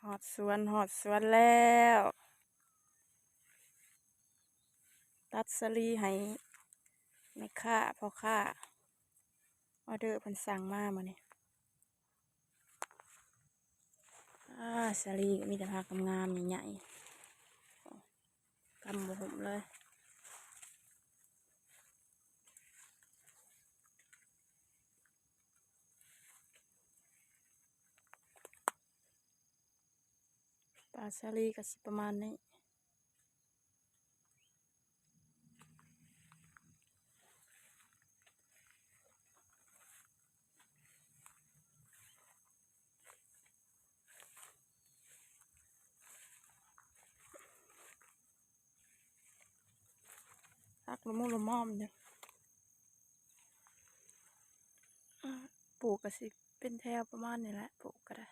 ຮອດສວນ ຮອດສວນແລ້ວ ຕັດສາລີໃຫ້ແມ່ຄ້າ ພໍ່ຄ້າ ອອເດີເພິ່ນສັ່ງມາມື້ນີ້. ອາ ສາລີກໍມີແຕ່ຜັກງາມໆ ໃຫຍ່ໆ ກຳບໍ່ຫຸ້ມເລີຍ. ປາສາລີກໍຊິປະມານນີ້. ຜັກລະມຸລະມ່ອມຢູ່ ປູກກໍຊິເປັນແຖວປະມານນີ້ແຫຼະ ປູກກໍໄດ້.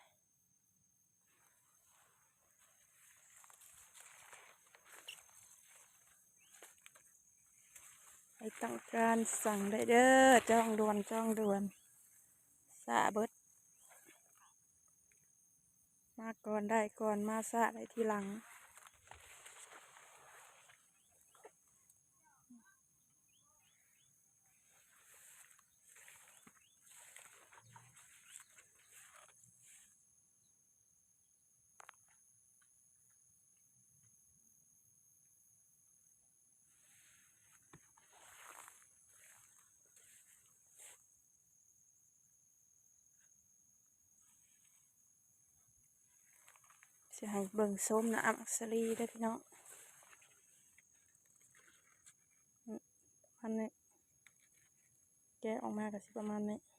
ໃຜຕ້ອງການສັ່ງໄດ້ເດີ ຈອງດ່ວນ ຈອງດ່ວນ ຊ້າເບິດ ມາກ່ອນໄດ້ກ່ອນ ມາຊ້າໄດ້ທີຫຼັງ. ຊິໃຫ້ເບິ່ງໂສມໜ້າໝາກສາລີເດີພີ່ນ້ອງ ປະມານນີ້ ແກະອອກມາກໍຊິປະມານນີ້.